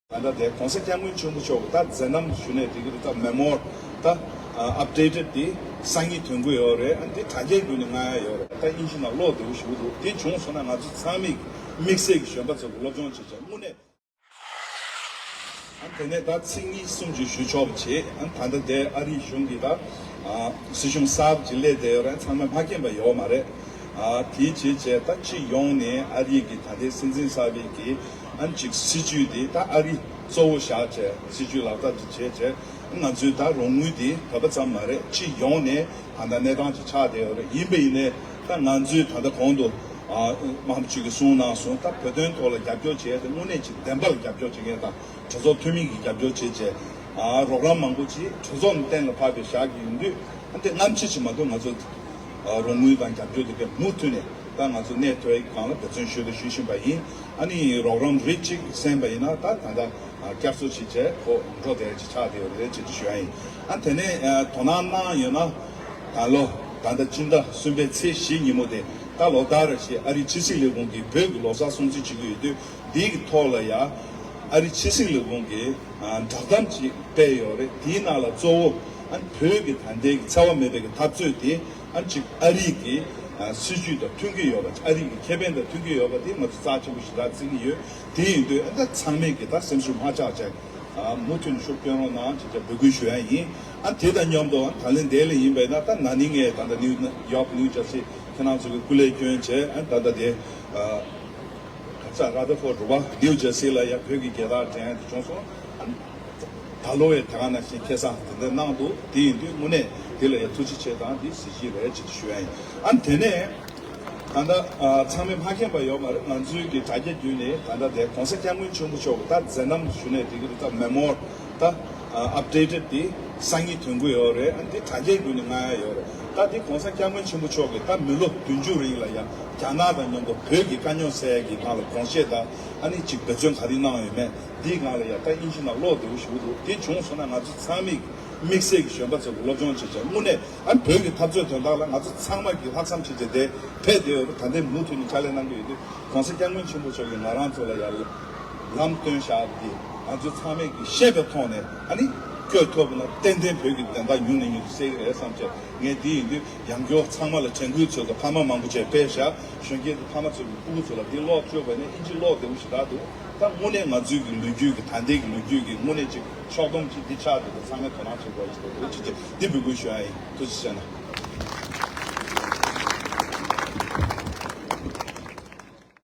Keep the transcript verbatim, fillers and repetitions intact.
ད་ལྟ་དེ་༸གོང་ས་༸སྐྱབས་མགོན་ཆེན་པོ་མཆོག་གི་ད་མཛད་རྣམ་ཞུ་ནས་དེ་གི་ད་མེ་མོར་ད་ཨབ་ཌེ་ཊེཌ་དེ་སང་ཉིན་ཐོན་གི་ཡོད་རེད། ཨ་ནི་དེ་དྲ་རྒྱའི་བརྒྱུད་ནས་མངགས་ཡ་ཡོད་རེད། ད་དབྱིན་ཇི་ནང་ཀློག་བདེ་བོ་ཞེ་པོ་འདུག་དེ་བྱུང་སོང་ན་ང་ཚོ་ཚང་མས་དམིགས་བསལ་གྱི་གཞོན་པ་ཚོ་གི་སློབ་སྦྱོང་བྱེད་བྱ་དངོས་གནས། ཨ་དེ་ནས་ད་ཚིག་གཉིས་གསུམ་ཅིག་ཞུ་ཆོག་པ་བྱེད། ཨ་ད་ལྟ་དེ་ཨ་རིའི་གཞུང་གི་ད་ཨ་སྲིད་གཞུང་གསར་པ་ཅིག་སླེབས་བསྡད་ཡོད་རེད། ཚང་མས་མ་མཁྱེན་པ་ཡོད་མ་རེད། ཨ་དེའི་རྗེས་བྱས་ད་སྤྱི་ཡོངས་ནས་ཨ་རི་གི་ད་ལྟའི་སྲིད་འཛིན་གསར་པའི་གི་ཨ་ཅིག་སྲིད་ཇུས་དེ་ད་ཨ་རི་གཙོ་བོ་བཞག་བྱས་སྲིད་ཇུས་ལག་བསྟར་དེ་བྱས་བྱས། ང་ཚོའི་ད་རོགས་དངུལ་དེ་བོད་པ་ཙམ་མ་རེད། སྤྱི་ཡོངས་ནས་ད་ལྟ་གནས་སྟངས་ཅིག་ཆགས་བསྡད་ཡོད་རེད། ཡིན་པ་ཡིན་ནའི་ད་ང་ཚོས་ད་ལྟ་གོང་དུ་ཨ་དམངས་གཙོ་ཅིག་གིས་གསུངས་གནང་སོང་། ད་བོད་དོན་ཐོག་ལ་རྒྱབ་སྐྱོར་བྱས་ཏེ་དངོས་གནས་ཅིག་བདེན་པར་རྒྱབ་སྐྱོར་བྱེད་མཁན་དང་གྲོས་ཚོགས་འཐུས་མི་གིས་རྒྱབ་སྐྱོར་བྱས་བྱས། ཨ་རོགས་རམ་མང་པོ་ཅིག་གྲོས་ཚོགས་ནས་གཏན་ལ་ཕབ་པའི་ཞག་གི་ཡིན་དུས། ཨ་འདི་སྔ་ཕྱི་ཅིག་མ་གཏོགས་ང་ཚོ་ཨ་རོགས་དངུལ་དང་རྒྱབ་སྐྱོར་དེ་གའི་མུ་མཐུད་ནས་ད་ང་ཚོ་གནས་ཐོག་གི་སྒང་ལ་འབད་བརྩོན་ཞུ་དང་ཞུ་བཞིན་པ་ཡིན། ཨ་ནི་རོགས་རམ་རིགས་གཅིག་གསན་པ་ཡིན་ན་ད་ད་ལྟ་ཨ་བསྐྱར་གསོ་བྱེད་བྱས་ཁོ་འགྲོ་བསྡད་ཅིག་ཆགས་བསྡད་ཡོད་རེད་ཅེས་ཞུ་ཡ་ཡིན། ཨ་དེ་ནས་ཨ་དོ་སྣང་གནང་ཡོད་ན་ད་ལོ་ད་ལྟ་སྤྱི་ཟླ་གསུམ་པའི་ཚེས་བཞི་ཉིན་མོ་དེ་ད་ལོ་ལྟར་བཞིན་ཨ་རིའི་ཕྱི་སྲིད་ལས་ཁུངས་ཀྱིས་བོད་ཀྱི་ལོ་གསར་སྲུང་བརྩི་བྱེད་ཀྱི་ཡོད་དུས། འདིའི་ཐོག་ལ་ཡང་ཨ་རི་ཕྱི་སྲིད་ལས་ཁུངས་ཀྱིས་ཨ་བསྒྲགས་གཏམ་ཅིག་སྤེལ་ཡོད་རེད། དེའི་ནང་ལ་གཙོ་བོ་ཨ་བོད་ཀྱི་ད་ལྟའི་གི་འཚེ་བ་མེད་པའི་གི་འཐབ་རྩོད་དེ་ཨ་ཅིག་ཨ་རི་གི་ཨ་སྲིད་ཇུས་དང་མཐུན་གྱི་ཡོད་པ། ཨ་རི་གི་ཁེ་ཕན་དང་མཐུན་གྱི་ཡོད་པ་དེ་ང་ཚོ་རྩ་ཆེན་པོ་ཞེ་དྲག་བརྩི་གི་ཡོད། དེ་ཡིན་དུས་ཨ་ད་ཚང་མས་གི་ད་སེམས་ཤུགས་མ་ཆག་བྱས། ཨ་མུ་མཐུད་ནས་ཤུགས་བསྐྱོན་རོགས་གནང་ཅེས་བཅས་འབོད་སྐུལ་ཞུ་ཡ་ཡིན། ཨ་དེ་དང་མཉམ་དུ་ད་ལན་འདས་ལ་ཡིན་པས་ན་ད་ན་ནིང་ངས་ད་ལྟ་ནིའུ་ཡོག་ནིའུ་ཇར་སི་ཁྱེད་རང་ཚོ་གི་སྐུ་ལས་བསྐྱོན་བྱས། ཨ་ད་ལྟ་དེ་ཨ་ག་ས་ར་དར་ཕོར་ཌི་རེད་པ། ནིའུ་ཇར་སི་ལ་ཡ་བོད་ཀྱི་རྒྱལ་དར་སྒྲེང་ཡ་དེ་བྱུང་སོང་། ཨ་ད་ལོ་ཡང་དེ་ག་ནང་བཞིན་ཁེ་བཟང་དེ་འདྲ་གནང་འདུག་དེ་ཡིན་དུས་དངོས་གནས་དེ་ལ་ཡ་ཐུགས་རྗེ་ཆེ་དང་དེ་གཟི་བརྗིད་རེད་ཅེས་ཞུ་ཡ་ཡིན། ཨ་དེ་ནས། ད་ལྟ་ཨ་ཚང་མས་མ་མཁྱེན་པ་ཡོད་མ་རེད། ང་ཚོའི་གི་དྲ་རྒྱ་བརྒྱུད་ནས་ད་ལྟ་དེ་༸གོང་ས་༸སྐྱབས་མགོན་ཆེན་པོ་མཆོག་གི་ད་མཛད་རྣམ་ཞུ་ནས་དེ་གི་ད་མེ་མོར་ད་ཨབ་ཌེ་ཊེཌ་དེ་སང་ཉིན་ཐོན་གི་ཡོད་རེད། ཨ་དེ་དྲ་རྒྱའི་བརྒྱུད་ནས་མངགས་ཡ་ཡོད་རེད། ད་དེ་༸གོང་ས་༸སྐྱབས་མགོན་ཆེན་པོ་མཆོག་གི་ད་མི་ལོ་བདུན་ཅུ་རིང་ལ་ཡ་རྒྱ་ནག་དང་མཉམ་དུ་བོད་ཀྱི་དཀའ་རྙོག་སེལ་ཡ་གི་སྒང་ལ་དགོངས་བཞེས་དང་ཨ་ནི་ཅིག་འབད་བརྩོན་ག་རེ་གནང་ཡོད་མེད་དེའི་སྒང་ལ་ཡ་ད་དབྱིན་ཇི་ནང་ཀློག་བདེ་བོ་ཞེ་པོ་འདུག་དེ་བྱུང་སོང་ན་ང་ཚོ་ཚང་མས་དམིགས་བསལ་གྱི་གཞོན་པ་ཚོ་གི་སློབ་སྦྱོང་བྱེད་བྱ་དངོས་གནས། ཨ་བོད་ཀྱི་འཐབ་རྩོད་དོན་དག་ལ་ང་ཚོ་ཚང་མ་གིས་ལྷག་བསམ་བྱེད་བྱས་དེ་ཕེབས་བསྡད་ཡོད་པ། ད་ལྟའི་མུ་མཐུད་ནས་ཕྱག་ལས་གནང་གི་ཡོད་དུས་༸གོང་ས་༸སྐྱབས་མགོན་ཆེན་པོ་མཆོག་གིས་ང་རང་ཚོ་ལ་ཡར་ལམ་སྟོན་བཞག་པ་དེ་ང་ཚོ་ཚང་མས་ཀྱིས་ཤེས་པའི་ཐོག་ནས་ཨ་ནི་བསྐྱོད་ཐུབ་པ་ན་ཏན་ཏན་བོད་ཀྱི་བདེན་མཐའ་མྱུར་ནས་མྱུར་དུ་གསལ་གྱི་རེད་བསམ་བྱས། ངས་འདི་ཡིན་དུས་ཡང་བསྐྱར་ཚང་མ་ལ་དྲན་སྐུལ་ཚོད་ཀྱི་ཕ་མ་མང་པོ་བྱས་ཕེབས་བཞག་གཞོན་སྐྱེས་ཚོ་ཕ་མ་ཚོ་གི་སྤུ་གུ་ཚོ་ལ་འདི་ཀློག་བཅུག་པ་ནས་ཨིན་ཇི་ཀློག་བདེ་བོ་ཞེ་དྲག་འདུག་ད་དངོས་གནས་ང་ཚོའི་གི་ལོ་རྒྱུས་ཀྱི་ད་ལྟའི་གི་ལོ་རྒྱུས་ཀྱི་དངོས་གནས་ཅིག་ཕྱོགས་བསྡོམས་ཅིག་འདི་ཆགས་འདུག་ཚང་མས་དོ་སྣང་བྱེད་དགོས་ཞེས་དེ་ཅི་ཅི་འདི་འབོད་སྐུལ་ཞུ་ཡ་ཡིན། ཐུགས་རྗེ་ཆེ་གནང་།